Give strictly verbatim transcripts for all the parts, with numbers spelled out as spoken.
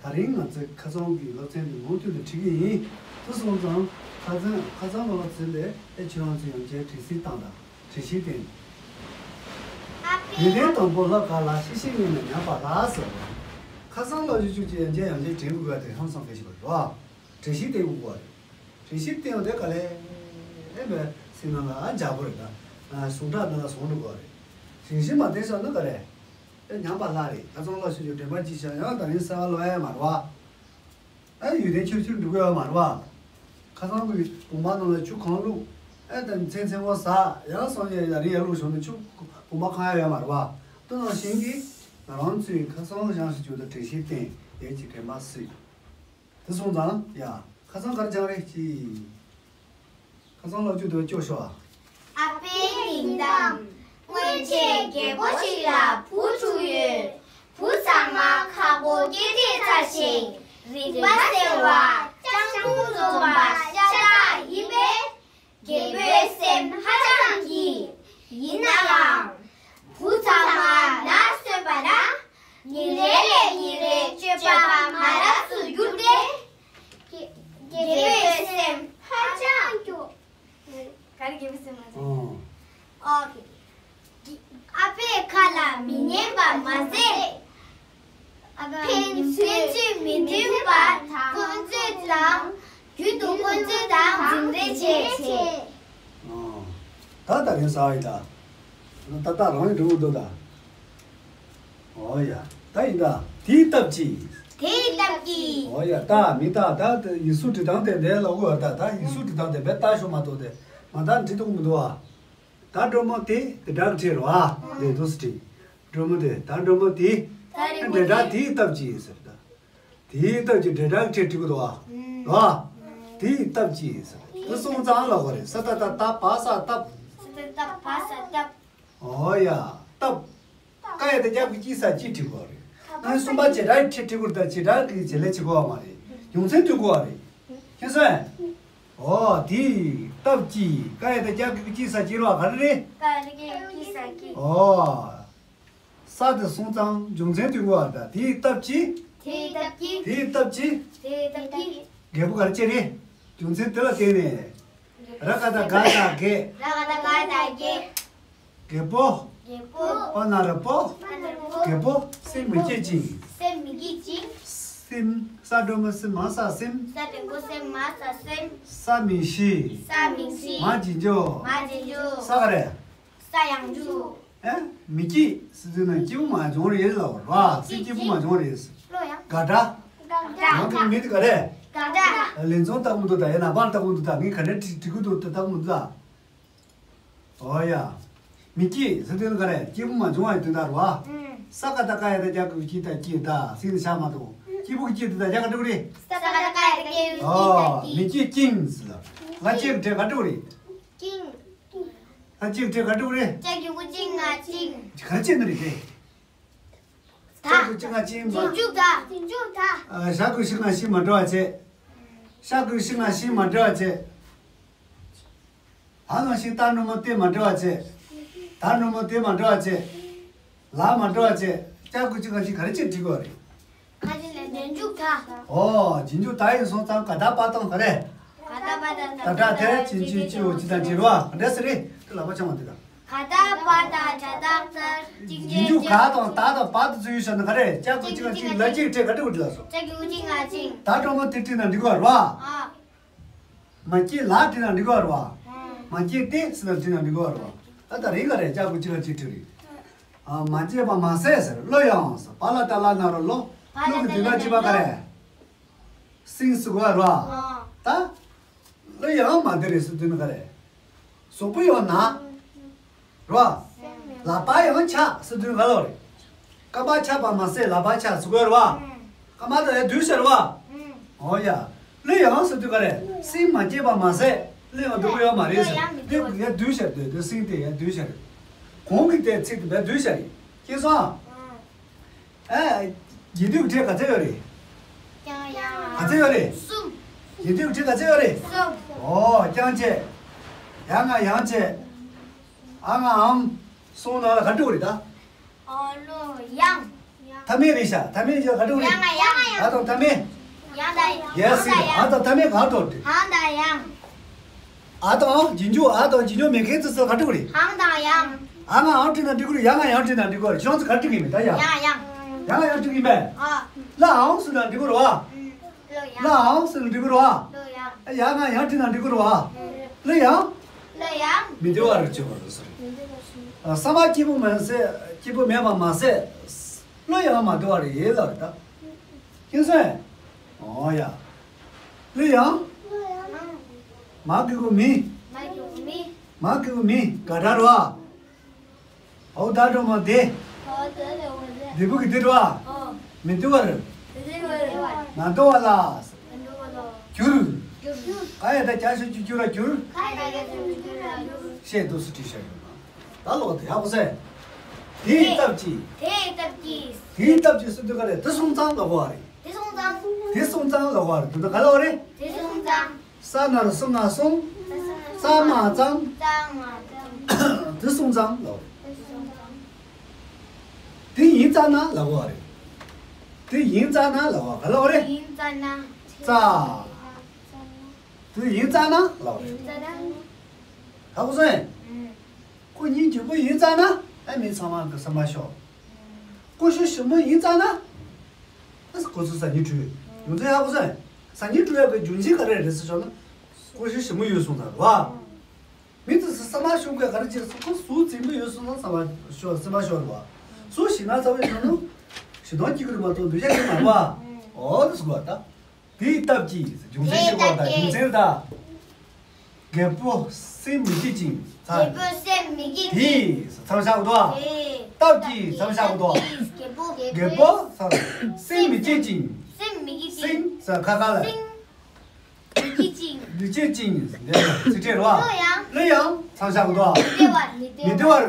ད་རིང་ང་ཚོས་ཁ་སང་གི་སློབ་ཚན་འདི་མུ་མཐུད་དུ་ཁྲིད་ཀྱི་ཡིན། དེ་སོང་ཙང་ཁ་སང་ཁ་སང་གི་སློབ་ཚན་དེ་ཨེ་ཁྱེད་རང་ཚོས་ཡང་བསྐྱར་དྲན་གསོ་བཏང་དང་། དྲན་ཤེས་བསྟེན། ཡོན་ཏན་དང་པོ་ལྷག་དཀར་ལ། ཤེས་བྱའི་ངོས་ནས་ཉམས་པ་ལ་ཟེར། ཁ་སང་ལ་ཞུ་ཆུག་ཅིག་ཡང་བསྐྱར་ཡང་བསྐྱར་དྲན་དགོས་པ་དེ་ཧང་སང་གལ་ཆེ་བ་རེད་བ། དྲན་ཤེས་བསྟེན་དགོས་པ་རེད། དྲན་ཤེས་བསྟེན་ཡོང་དེ་ག་ལེ་ཨེ་མེད་སེམས་ནང་ལ་འཇགས་པོ་རེད་ད། ཟུངས་ཁྲག་ནང་ལ་ཟུངས་འགྲོ་དགོས་རེད། ཞིང་ཞིང་མ་བསྟེན་སོང་ན་ག་རེ། ཨེ་ཉམས་པ་ལྷག་རེད། ཁ་སང་ལ་ཞུ་ཆུག་དྲན་པ་ཅིག་བྱ་ཡང་ད་རིང་གསལ་བ་ལོག་ཡ་མ་རེད་བ། ཨེ་ཡོན་ཏན་ཆུང་ཆུང་འགྲིག་གི་ཡོད་མ་རེད་བ། ཁ་སང་གི་བུམ་པ་ནང་ལ་ཆུ་གང་བླུགས། ཨེ་ད་མཚན་མཚན་པོ་ཟ་ཡང་སོང་ཡ་ཡ་རི་ཡ་བླུགས་བྱུང་ན་ཆུ་བུམ་པ་གང་ཡ་ཡོད་མ་རེད་བ། དེ་ནང་བཞིན་གྱི་ང་རང་ཚོས་ཁ་སང་སྦྱངས་ཞིག་བྱུང་ད་དྲན་ཤེས་བསྟེན་ཡས་ཀྱི་དྲན་པ་སྲིད། དེ་སོང་ཙང་ཡ་ཁ་སང་གར་སྦྱངས་རེད་ཅི། ཁ་སང་ལོ་རྒྱུས་དེ་སྐྱོ་ཤོག་ཨ། ཨ་ཕའི་སྙིང་གཏམ། སྔོན་ཆད་རྒད་པོ་ཞིག་ལ་བུ་དྲུག་ཡོད། བུ་ཚང་མ་ཁག་པོ་སྐྱེས་དུས་ཚར་ཞིང་རིག་པ་གསལ་བ་སྤྱང་གྲུང་འཛོམས་པ་ཤ་སྟག་ཡིན་པས། རྒད་པོའི་སེམས་ཧ་ཅང་སྐྱིད། ཡིན་ནའང་། བུ་ཚང་མ་ནར་སོན་པ་ན། ཉིན་རེ་ལས་ཉིན་རེ་སྤྱོད་པ་མ་རབས་སུ་གྱུར་ཏེ། རྒད་པོའི་སེམས་ཧ་ཅང་སྐྱོ། ག་རེ་རྒད་པོའི་སེམས་ཧ་ཅང་སྐྱོ། ཨོ། ཨ་ཕའི་ཁ་ལ་མི་ཉན་པ་མ་ཟད། ཕན་ཚུན་མི་མཐུན་པར་འཁོན་རྩོད་དང་། རྒྱུན་དུ་འཁོན་རྩོད་དང་འཛིང་རེས་བྱེད། ཨོ། ད་ད་རིང་ཟ་བ་ཡིན་ད། ད་ད་རང་ཡིན་འགྲོ་འདུག་ད། ཨོ་ཡ། ད་ཡིན་ད། དེའི་སྟབས་ཀྱིས། དེའི་སྟབས་ཀྱིས། ཨོ་ཡ། ད་མི་ད་ད་ཡིག་གཟུགས་འབྲི་སྟངས་དེ་འདྲའི་ལ་གོ་བར་ད་ད་ཡིག་གཟུགས་འབྲི་སྟངས་དེ་བས་ལྟ་ཤོག་མ་གཏོགས་དེ་མ་ད་འབྲི་ཐུབ་མི་འདུག་ཨ། ད་སྒྲོལ་མ་དེ་དེ་འདྲ་གི་ཁྲིད་རོ་ཨ། ལས་དུས་སུ་ཁྲིད། སྒྲོལ་མ་དེ་ད་སྒྲོལ་མ་དེ། ད་རིང་འདྲེ་དྲག་དེའི་སྟབས་ཀྱིས་ཟེར་ད། དེའི་སྟབས་ཀྱིས་འདྲེ་དྲག་ཁྲིད་ཁྲིད་གི་འདུག་ཨ། རོ་ཨ། དེའི་སྟབས་ཀྱིས་ཟེར་དུ་སོང་ཙང་ལ་གོ་རེད། ས་ད་ད་ད་བ་ས་སྟབས། ས་ད་ད་བ་ས་སྟབས། ཨོ་ཡ། སྟབས། ཀ་ཡ་ད་རྒྱབ་ཀྱི་ཀྱི་ས་ཀྱི་ཁྲིད་གོ་རེད། ཨ་གསུམ་པ་བྱེད་སྒྲ་ཁྲིད་ཁྲིད་གོ་རེད། ད་བྱེད་སྒྲ་གི་བྱེད་ལས་བྱེད་གོ་བ་མ་རེད། རྒྱུ་མཚན་སྟོན་གོ་བ་རེད། ཁྱེད་སོང་། ཨོ་དེའི་སྟབས་ཀྱིས་ཀ་ཡ་ད་རྒྱབ་ཀྱི་ཀྱི་ས་ཀྱི་རོ་ག་རེ་རེད། ཀ་ཡ་ད་རྒྱབ་ཀྱི་ས་ཀྱི། ཨོ། ས་དེ་སོང་ཙང་རྒྱུ་མཚན་སྟོན་གོ་བ་རེད། ད་དེའི་སྟབས་ཀྱིས། དེའི་སྟབས་ཀྱིས། དེའི་སྟབས་ཀྱིས། དེའི་སྟབས་ཀྱིས། རྒད་པོ་ག་རེ་བྱས་རེད། རྒྱུ་མཚན་དེ་ལ་བརྟེན་ནས། ར་ག་ད་ག་ད་རྒད། ར་ག་ད་ག་ད་རྒད། རྒད་པོ། རྒད་པོ། པ་ན་ར་པོ། པ་ན་ར་པོ། རྒད་པོ་སེམས་མི་སྐྱིད་ཅིང་། སེམས་མི་སྐྱིད་ཅིང་། སེམས། ས་སྒྲོལ་མ་སེམས་མ་ས་སེམས། ས་སྒྲོལ་མ་སེམས་མ་ས་སེམས། ས་མི་ཤི། ས་མི་ཤི། མ་བྱིན་འཇུག་མ་བྱིན་འཇུག་ས་ག་རེ། ས་ཡང་འཇུག་ཨེ། མི་སྐྱིད་ཟེར་དུས་ན་སྐྱིད་པོ་མ་བྱུང་རེད་ལབ་ར། སེམས་སྐྱིད་པོ་མ་བྱུང་རེད། བློ་ཡང་དགའ་དྲགས། དགའ་དྲགས། ནང་དུ་མི་དེ་ག་རེ། དགའ་དྲགས། ལེན་ཚོང་ལྟ་གི་མི་འདུག་ད་ཡ་ན་པར་ལྟ་གི་མི་འདུག་ད་ངས་ག་རེ་བྲིས་བྲིས་གི་འདུག་ད་ལྟ་གི་མི་འདུག་ད། ཨོ་ཡ། མི་སྐྱིད་ཟེར་དུས་ན་ག་རེ་སྐྱིད་པོ་མ་བྱུང་བ་ཡི་དོན་དག་རེད་བ། ཨུམ། ས་ཀ་ད་ཀ་ཡ་ད་རྒྱ་གི་སྐྱིད་ད་སྐྱིད་ད་སིང་ད་ཤ་མ་གཏོགས་སྐྱིད་པོ་གི་སྐྱིད་དེ་ད་རྒྱ་ག་འགྲོ་གི་རེད། ས་ཀ་ད་ཀ་ཡ་ད་སྐྱིད་པོ་གི་སྐྱིད་ད་སྐྱིད། ཨོ། མི་སྐྱིད་སྐྱིད་ཟེར་ལ། ང་སྐྱིད་གི་གྲས་ག་འགྲོ་གི་རེད། སྐྱིད། ད་གཅིག་བྲིས་ག་འགྲིག་རེད། ལྕགས་ཀྱུ་གུ་གཅིག་ང་གཅིག་ག་རེ་བྱས་ནི་རེད་དེ། ད། ལྕགས་ཀྱུ་གཅིག་ང་གཅིག་མ། རྗེས་འཇུག་ད། རྗེས་འཇུག་ད། ཨ། ཞ་གི་ཤི་ང་ཤི་མ་འབྲི་བ་བྱས། ཤ་གི་ཤི་ང་ཤི་མ་འབྲི་བ་བྱས། ད་ནང་བཞིན་ད་སྒྲོལ་མ་དེ་མ་འབྲི་བ་བྱས། ད་སྒྲོལ་མ་དེ་མ་འབྲི་བ་བྱས། ལ་མ་འབྲི་བ་བྱས། ལྕགས་ཀྱུ་གཅིག་ང་གཅིག་ག་རེ་བྱས་འབྲི་དགོས་རེད། ཁ་ཅིག་ལ་རྗེས་འཇུག་ད། ཨོ། རྗེས་འཇུག་ད་ཡིན་སོང་ཙང་ག་ད་པ་དང་ག་རེ། ག་ད་པ་ད་ད་ད་ད་དེ་ཅིན་ཅིན་ཅིའོ་ཅི་དང་ཅི་རེད་བ། ག་འདྲ་སེ་རེད། དེ་ལ་པ་ཆང་བ་དེ་དང་། ག་ད་པ་ད་ད་ད་ད། རྗེས་འཇུག་ག་དང་ད་དང་པ་དེ་ཚོ་ཡོད་ཤག་ན་ག་རེ། ལྕགས་ཀྱུ་གཅིག་ལ་གཅིག་ལ་གཅིག་ཕྲད་ག་འདྲ་བོ་འདྲ་སོ། ལྕགས་ཀྱུ་གཅིག་ང་གཅིག་ད་སྒྲོལ་མ་དེ་བྲིས་ན་འགྲིག་གི་རེད་བ། ཨ། མ་སྐྱེས་ལ་བྲིས་ན་འགྲིག་གི་རེད་བ། ཨ། མ་སྐྱེས་ཏེ་ཟེར་ན་བྲིས་ན་འགྲིག་གི་རེད་བ། ད་ད་རིང་ག་རེ་ལྕགས་ཀྱུ་གཅིག་ལ་གཅིག་བྲིས་རེད། ཨ། མ་སྐྱེས་པ་མ་ཟད་ཟེར། བློ་ཡང་ཟེར། བ་ལ་ཏ་བླ་ན་རོ་བློ། བློ་གི་དོན་དག་གཅིག་པ་ག་རེ། སེམས་ཟེར་དགོས་རེད་བ། ཨ། ད། བློ་ཡང་མ་བདེ་རེད་ཟེར་དུས་ན་ག་རེ། གཟུགས་པོ་ཡང་ན། རེད་བ། ལག་པ་ཡང་ཆག་ཟེར་དུས་ག་ལོ་རེད། རྐང་པ་ཆག་པ་མ་ཟད་ལག་པ་ཆག་ཟེར་དགོས་རེད་བ། རྐང་པ་དང་ཡང་བསྡུས་ཤག་རེད་བ། ཨོ་ཡ། བློ་ཡང་ཟེར་དུས་ག་རེ། སེམས་མ་སྐྱེས་པ་མ་ཟད་བློ་ཡང་བདེ་པོ་ཡོད་མ་རེད་ཟེར། བློ་ཡང་བདེ་པོ་དེ་ཡང་བསྡུས་ཤག་རེད། དེ་སེམས་དེ་ཡང་བསྡུས་ཤག་རེད། གོང་གི་དེ་ཚིག་དེ་བས་བསྡུས་ཤག་རེད། མཁྱེན་སོང་ཨ། ཨེ། རྗེས་ཟློས་ཀྱི་ཕྲད་ག་ཚོད་ཡོད་རེད། རྐྱང་ཡང་། ག་ཚོད་ཡོད་རེད། གསུམ། རྗེས་ཟློས་ཀྱི་ཕྲད་ག་ཚོད་ཡོད་རེད། གསུམ། ཨོ། རྐྱང་བྱས། ཡ་ང་ཡང་བྱས། ཨ་ང་འམ། གསུམ་ནང་ལ་ག་འགྲོ་གི་རེད་ད། ཨ་ལོ་ཡང་། མཐའ་མེད་རེད་ཤག་མཐའ་མེད་ཀྱི་ག་འགྲིག་རེད། ཡང་ང་ཡང་། ཨ་དང་མཐའ་མེད། ཡང་དང་ཡང་། ཡ་སི་ཡང་དང་ཡང་། ཨ་དང་མཐའ་མེད་ག་འགྲིག་རེད། ཧང་དང་ཡང་། ཨ་དང་རྗེས་འཇུག་ཨ་དང་རྗེས་འཇུག་མེད་མཁན་ཚོ་ཚོ་ག་འགྲིག་རེད། ཧང་དང་ཡང་། ཨ་ང་ཨང་བྲིས་ན་འགྲིག་གི་རེད། ཡ་ང་ཡང་བྲིས་ན་འགྲིག་གི་རེད། ཁྱོད་ཚོ་ག་འགྲིག་གི་མེད་ད་ཡ། ཡང་ཡང་། ཡང་ང་ཡང་བྲིས་གི་མེད། ཨ། ལ་ཨང་ཟེར་ན་འགྲིག་གི་རེད་བ། ལ་ཡང་། ལ་ཨང་ཟེར་ན་འགྲིག་གི་རེད་བ། ལ་ཡང་། ཡ་ང་ཡང་བྲིས་ན་འགྲིག་གི་རེད་བ། ལ་ཡང་། ལ་ཡང་། མི་བདེ་བ་རེད་ཅེས་པ་རེད་ཟེར། ཨ། བསམ་པ་སྐྱིད་པོ་མ་ཟད་སྐྱིད་པོ་མེད་པ་མ་ཟད། བློ་ཡང་མ་བདེ་བ་རེད་ལབ་རེད་ད། ཁྱེད་སོང་། ཨོ་ཡ། བློ་ཡང་། མ་གི་གུ་མི། མ་གི་གུ་མི། མ་གི་གུ་མི་ག་ད་རོ། ཨོ་ད་འགྲོ་མ་བདེ། བདེ་པོ་གི་བདེ་རོ། མི་བདེ་བར། མི་བདེ་བར། མ་འདོ་བ་ལ། གྱུར། ག་ཡ་ད་བྱ་ཞབས་ཀྱུ་གྱུར་ར་གྱུར། ཤད་འདུག་སུ་བྲིས་བཞག་ཡོད་ན། ད་ལོག་དེ་ཡག་པོ་ཟེར། དེའི་སྟབས་ཀྱིས། དེའི་སྟབས་ཀྱིས། དེའི་སྟབས་ཀྱིས་སུ་དུ་ག་རེད། དེ་སོང་ཙང་ལོག་བ་རེད། དེ་སོང་ཙང་། དེ་སོང་ཙང་ལོག་བ་རེད། དུ་ད་ག་ལོག་རེད། དེ་སོང་ཙང་། ས་ན་རུ་སུ་ང་སོང་། ཙ་མ་ཙང་། ཙ་མ་ཙང་། དེ་སོང་ཙང་ལོག་རེད། དེ་སོང་ཙང་། དེ་ཡིན་ཙ་ན་ལོག་བ་རེད། དེ་ཡིན་ཙ་ན་ལོག་བ་ག་ལོག་རེད། ཡིན་ཙ་ན། ཙ། དེ་ཡིན་ཙ་ན་ལོག་རེད། ཡིན་ཙ་ན། ཧ་གོ་སོང་ངས། ཨུམ། ཀུ་ཉིན་གྱི་པོ་ཡིན་ཙ་ན་ཨ་མི་ཚང་མ་གི་སེམས་པ་ཤོར། ཀུ་ཤུ་ཞིམ་མོ་ཡིན་ཙ་ན། ཨ་ཁོ་ཚོ་ཟ་སྙིང་བྲོ་ཡོད། ཡོང་ཙང་ཧ་གོ་སོང་ངས། ཟ་སྙིང་བྲོ་ཡག་གི་རྒྱུ་མཚན་ག་རེ་རེད་ཟེར་ཞོར་ན། ཀུ་ཤུ་ཞིམ་མོ་ཡོད་སོང་ཙང་རེད་བ། མི་དེ་ཚོ་སེམས་པ་ཤོར་གི་ག་རེ་བྱས་སོང་། ཁོ་ཟུག་འཛིན་པོ་ཡོད་སོང་ཙང་སེམས་པ་ཤོར། སེམས་པ་ཤོར་རེད་བ། ཟུག་ཞིམ་ན་ཚ་བོ་ཡོད་སོང་ན། ཞེ་སྡང་སྐྱེ་གི་རེད་མ་གཏོགས་འདོད་ཆགས་སྐྱེ་མ་རེད་བ། ཨོ་དེ་སོང་བ་ད། དེའི་སྟབས་ཀྱིས་རྒྱུ་མཚན་ཤེས་དགོས་པ་དང་རྒྱུ་མཚན་དང་། རྒད་པོ་སེམས་མི་སྐྱིད་ཅིང་། རྒད་པོ་སེམས་མི་སྐྱིད་ཅིང་། དེས་མཚམས་བཞག་དོ། དེས་སྟབས་ཀྱིས་མཚམས་བཞག་དོ། རྒད་པོ་རྒད་པོ་སེམས་མི་སྐྱིད་ཅིང་། སེམས་མི་སྐྱིད་ཅིང་། སེམས་ཁ་ཁ་ལ། སེམས་མི་སྐྱིད་ཅིང་། མི་སྐྱིད་ཅིང་། འདི་ཚིག་ཕྲད་རོ། བློ་ཡང་། བློ་ཡང་མཚམས་བཞག་དོ། མི་བདེ་བར། མི་བདེ་བར།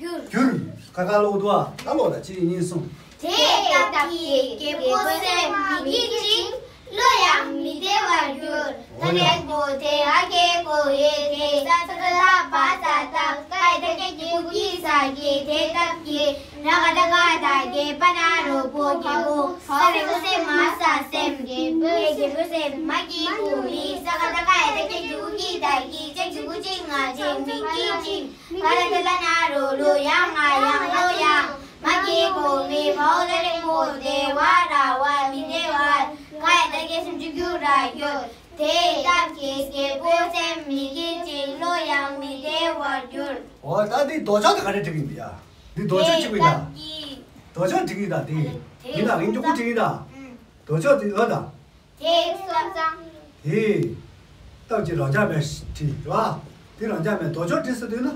གྱུར། གྱུར། ཁ་ཁ་ལོག་འདུག་ཨ། ད་ལོག་ད་གཅིག་གཉིས་གསུམ། དེའི་སྟབས་ཀྱིས་རྒད་པོ་སེམས་མི་སྐྱིད་ཅིང་། བློ་ཡང་མི་བདེ་བར་གྱུར། ད་ལན་པོ་དེ་ཨ་ཀེ་ཀོ་ཡེ་དེ་ས་ས་ལ་པ་ས་ཏབ་ཀའི་ད་ཀེ་ཀྱི་ཀུ་ཀི་ས་ཀྱི་དེ་སྟབས་ཀྱིས་ར་ག་ད་ག་ད་གེ་པ་ན་རོ་པོ་གེ་པོ་ས་རེ་པོ་སེ་མ་ས་སེམས་གེ་པོ་གེ་པོ་སེ་མ་ཀི་ཀུ་མི་ས་ག་ད་ག་ད་ཀེ་ཀྱི་ཀུ་ཀི་ད་ཀི་ཅེ་ཀྱི་ཀུ་ཅི་ང་ཅེ་མི་ཀི་ཅིང་། ག་ལ་ཏི་ལ་ན་རོ་ལོ་ཡ་ང་ཡ་ལོ་ཡ། མ་ཀི་གོ་མི་མོ་ལ་རི་མོ་དེ་བ་ར་བ་མི་དེ་བ། ག་ཡ་ད་གེ་སུམ་ཅུ་གྱུ་ར་གྱུར། དེ་སྟབས་ཀྱིས་རྒད་པོ་སེམས་མི་སྐྱིད་ཅིང་བློ་ཡང་མི་བདེ་བར་གྱུར། འོ་ད་འདི་ལྡོག་ཕྱོགས་དེ་ག་རེ་འབྲི་གི་ཡིན་པ་ཡ། འདི་ལྡོག་ཕྱོགས་གཅིག་པ་ཡིན་ད། ལྡོག་ཕྱོགས་འབྲི་གི་ཡིན་ད་འདི། ཡིན་ད་ཡིན་རྒྱུ་ཀུ་ཅིག་ཡིན་ད། ལྡོག་ཕྱོགས་འདི་ལོ་ད། དེ་སོང་ཙང་། དེ། སྟབས་ཀྱིས་རང་འཇགས་པའི་བྲིས་རེད་བ། དེ་རང་འཇགས་པའི་ལྡོག་ཕྱོགས་བྲིས་ཟེར་དུས་ན།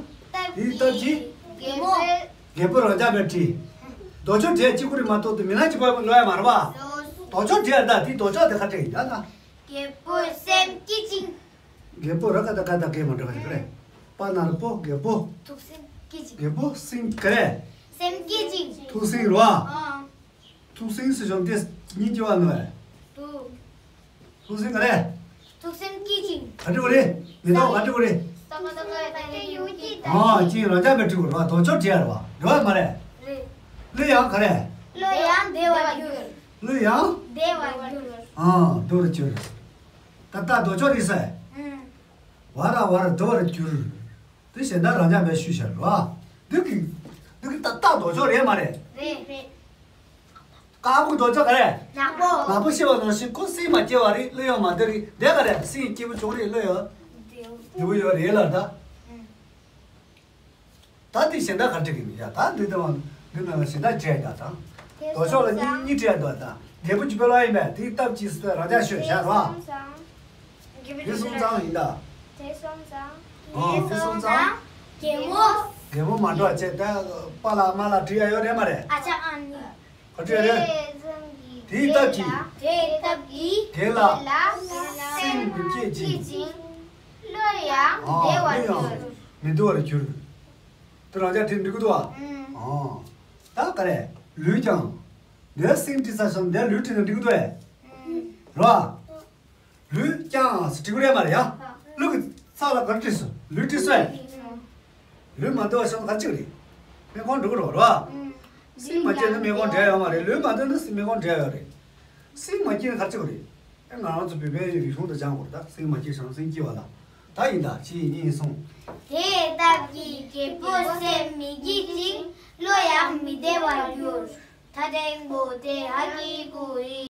དེའི་སྟབས་ཀྱིས། རྒད་པོ། རྒད་པོ་རང་འཇགས་པའི་བྲིས། ལྡོག་ཕྱོགས་བྲིས་གཅིག་པུ་རེད་མ་གཏོགས་དེ་མི་སྣ་གཅིག་པ་ལོ་ཡ་མ་རེད་བ། ལྡོག་ཕྱོགས་བྲིས་ཡ་ད་དེའི་ལྡོག་ཕྱོགས་དེ་ག་བྲིས་ཡ་ད། རྒད་པོ་སེམས་སྐྱིད་ཅིང་། རྒད་པོ་ར་ག་ད་ག་ད་གེ་མ་འགྲོ་བ་རེད་ག་རེ། པ་ན་རོ་པོ་རྒད་པོ། ཐུགས་སེམས་སྐྱིད་ཅིང་། རྒད་པོ་སེམས་ག་རེ། སེམས་སྐྱིད་ཅིང་། ཐུགས་སེམས་རེད་བ། ཨང་། ཐུགས་སེམས་སུ་བྱུང་སྟེ་སྙིང་རྗེ་བ་ནོ། དུ། ཐུགས་སེམས་ག་རེ། ཐུགས་སེམས་སྐྱིད་ཅིང་། ག་འདྲ་བ་རེད། མེ་ཏོག་ག་འདྲ་བ་རེད། ས་ག་ད་ག་ད་གེ་ཡུ་ཅི་ད། ཨ་ཅིང་རང་ཅག་པའི་དྲི་བ་རེད་བ། ལྡོག་ཕྱོགས་བྲིས་ཡ་རེད་བ། རེད་བ་མ་རེད། རེད། བློ་ཡང་ག་རེ། བློ་ཡང་བདེ་བར་གྱུར། བློ་ཡང་བདེ་བར་གྱུར། ཨ་བདེ་བར་གྱུར། ད་ལྟ་ལྡོག་ཕྱོགས་རེད་ཟེར། ཨང་། བ་ར་བར་བདེ་བར་གྱུར། དེ་གཞན་དག་རང་འཇགས་པའི་ཤུལ་བཞག་རེད་བ། འདི་གི་འདི་གི་ཏག་ཏག་ལྡོག་ཕྱོགས་རེད་མ་རེད། རེད་རེད། ཀ་ཁུ་ལྡོག་ཕྱོགས་ག་རེད། ནག་པོ། ནག་པོ་ཤེས་པ་ནང་བཞིན་ཁོ་སེམས་མ་སྐྱེ་བ་རེད། བློ་ཡང་མ་བདེ་རེད། འདི་ག་རེད། སེམས་སྐྱིད་པོ་བྱུང་རེད། བློ་ཡང་བདེ་པོ་ཡོད་རེད་ལ་ད། ཨང་། ད་འདི་གཞན་དག་ག་འགྲིག་གི་མི་ཡ། ད་འདི་ལྟ་བ་འདི་ན་ལ་གཞན་དག་བྲིས་ཡ་ད་དང་། ལྡོག་ཕྱོགས་ལ་གཉིས་གཉིས་བྲིས་ཡ་འདུག་ད། རྒད་པོ་གཅིག་པོ་ལ་ཡིན་པས་དེའི་སྟབས་ཀྱིས་སུ་རང་འཇགས་ཤོད་བཞག་རོགས། དེ་སོང་ཙང་ཡིན་ད། དེ་སོང་ཙང་། ཨོ་དེ་སོང་ཙང་། རྒད་མོ། རྒད་མོ་མ་འགྲོ་བ་བྱས་ད་པ་ལ་མ་ལ་བྲིས་ཡ་ཡོད་རེད་མ་རེད། ཨ་ཅག་ཨ་ནི། ག་འདྲ་རེད། དེའི་སྟབས་ཀྱིས། དེའི་སྟབས་ཀྱིས། དེ་ལ། སེམས་མི་སྐྱིད་ཅིང་། བློ་ཡང་བདེ་བར་གྱུར། མི་བདེ་བར་གྱུར། དེ་རང་ཅག་དེ་འགྲིག་གི་འདུག་བ། ཨང་། ད་ག་རེ། ལུས་ཀྱང་། འདིར་སེམས་བྲིས་ས་སོང་འདིར་ལུས་བྲིས་ན་འགྲིག་གི་འདུག་ཨེ། རོ། ལུས་ཀྱང་ཟེར་འགྲིག་གི་རེད་མ་རེད་ཡ། ལུས་ཀྱི་ཚབ་ལ་ག་རེ་བྲིས་སོང་ལུས་བྲིས་སོང་ཨེ། ལུས་མ་འདུག་བ་ཤོག་ག་ཅིག་རེད། མི་ཁོང་འགྲོ་གི་རོགས་རོ། སེམས་མ་སྐྱིད་ན་མི་གོ་འབྲས་ཡོད་མ་རེད། ལུས་མ་བདེ་ན་མི་གོ་འབྲས་ཡོད་རེད། སེམས་མ་སྐྱིད་ན་ག་རེ་བྱེད་དགོས་རེད། ཨེ་ང་རང་ཚོ་བོད་པའི་རིག་གཞུང་དུ་སྦྱང་དགོས་རེད། ད་སེམས་མ་སྐྱིད་ཞིང་སེམས་སྐྱིད་པ་ལ། ད་ཡིན་ད་གཅིག་གཉིས་གསུམ། དེའི་སྟབས་ཀྱིས་རྒད་པོའི་སེམས་མི་སྐྱིད་ཅིང་བློ་ཡང་མི་བདེ་བར་འགྱུར། ད་ཐེངས་པོ་དེ་ཧ་ཀི་ཀུ་ཡི།